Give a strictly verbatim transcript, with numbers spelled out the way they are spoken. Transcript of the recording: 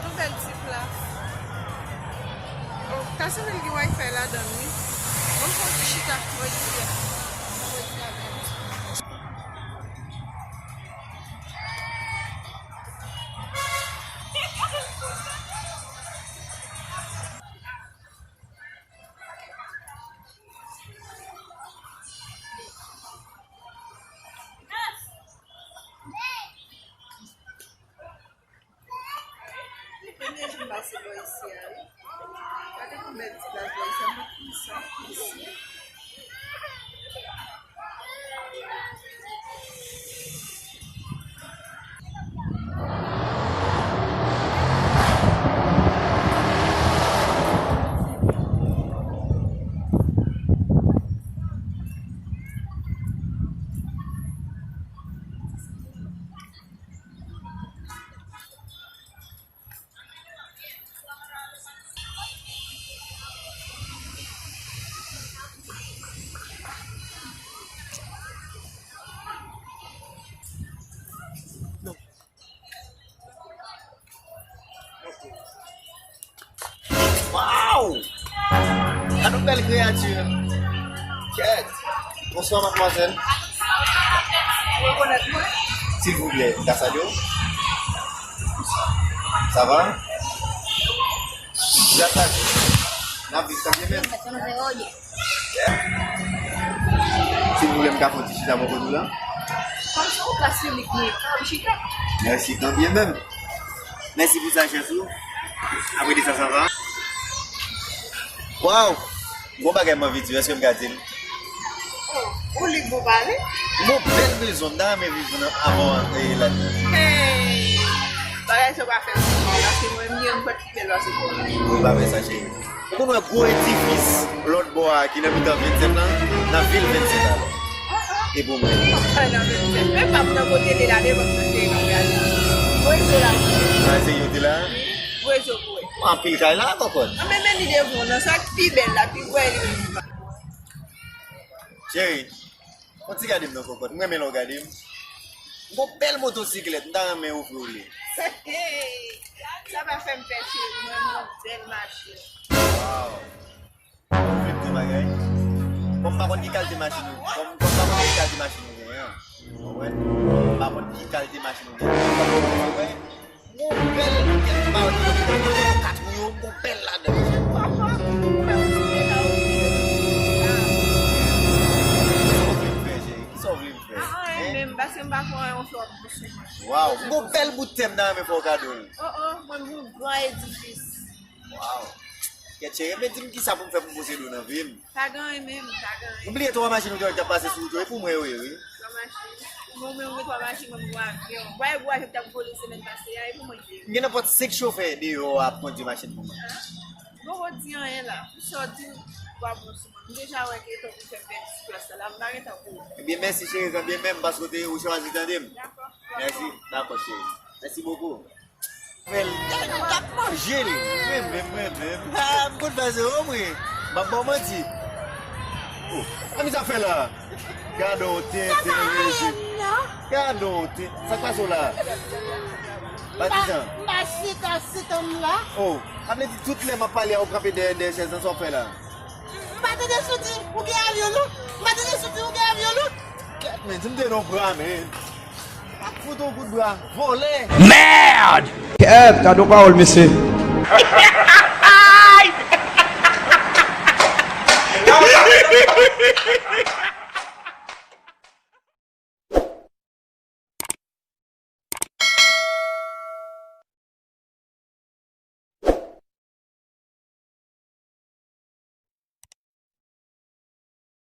Yon bèl ti plas. Oh, ta sanble l gen Wi-Fi ladan l, wi. Bon, fò ti chita, mwen di a. Mwen di a bèl. Premye jou m pase bò isi a, wi. Gade yon bèl ti plas bò isi a, m pa konn sa isi. Waw! Gad yon bèl kreyati. Kèt! Bonswa, madmwazèl. Silvouplè, Casadio? Sa va? Gras a Dye. N ap viv tan byen menm. Silvouplè, m ka fè yon ti chita bò kote w la? Kòm se yon plas piblik, men ka chita. Mèsi, tan byen menm. Mèsi pou sajès ou. Apre de sa, sa va? Waw! Gon bagay m anvi di w, èske m ka di l? Oh, ou lib pou pale? M gon bèl bezwen, m ta renmen viv nan avan, eh, la. Hey! Bagay sa w pa fè pou mwen, paske mwen, m gen yon pòt ki bèl pase pou mwen. Ou pa fè sa, cheri. Ou konn wè gwo edifis lòt bò a ki nan mitan vennsèt lan? Nan vil vennsèt la. E pou mwen. Nan vennsèt. Men pa m nan kote li la, devan m nan te nan gade. Voye zo la. Sa se yo te la? Voye zo pou wè. Anpil kay la, kòkòt. An, men, men li devan w nan, sa ki pi bèl la, pi wè li menm. Cheri, yon ti gade m nan, kòkòt. M renmen lè w gade m. M gon bèl motosiklèt, m ta renmen ofri w li. Sa pa fè m pè, cheri, mwen, m gon bèl machin. Waw. Ou vle m di yon bagay? Kòm m pa konn ki kalite machin ou, kòm, kòm m pa konn ki kalite machin ou genyen an. Ou konprann? M pa konn ki kalite machin ou genyen. Ou wè? Yon bèl kèk bagay, kat wouyo, yon bèl ladan. Kisa w vle m fè, cheri? Kisa w vle m fè? Ah, ah, hein? Menm, paske m pa kwè yon flò pou sou mwen. Waw, yon bèl bout tè m ta renmen fè w kado l. Oh, oh, mwen, yon gran edifis. Waw. Kèt cheri, men di m kisa pou m fè pou m posede w nan vi m. Pa gen anyen menm, pa gen anyen. M bliye twa machin ou te wè k t ap pase sou wout yo, e pou mwen yo ye, wi. Twa machin. Mwen menm, mwen twa machin, mwen, mwen avyon. Bwa e bwa yo t ap vole semèn pase a, e pou mwen yo ye. M gen nenpòt senk chofè deyò a ap kondui machin pou mwen. Hein? Bon, ou di anyen la. Sa w di, w ap bon sou mwen. M deja wè ke tankou w fè m pèdi ti plas la, la m pa gen tan pou ou. Ebyen, mèsi cheri, tan byen menm, paske w te, ou chwazi tande m. Dakò. Mèsi, dakò cheri. Mèsi bokou. Fè l. Gade, gad manje li. Mwen menm, mwen menm. Ha, m konn fè se o mwen. M ap ba w manti. Oh, a mi sa fè la. Gade yon tenten, mesye. Gade yon tenten. Sa k pase w la? Patizan. M pa chita, chita m la. Oh, sa vle di tout lè m ap pale a, ou kanpe dèyè, dèyè chèz lan, sa w ap fè la? M pa tande sou di ou gen avyon, non. M pa tande sou di ou gen avyon, non. Kèt, men, di m te non bra, men. Ap fout yon kout bra, vòlè. Merde! Kèt, gade yon pawòl, mesye.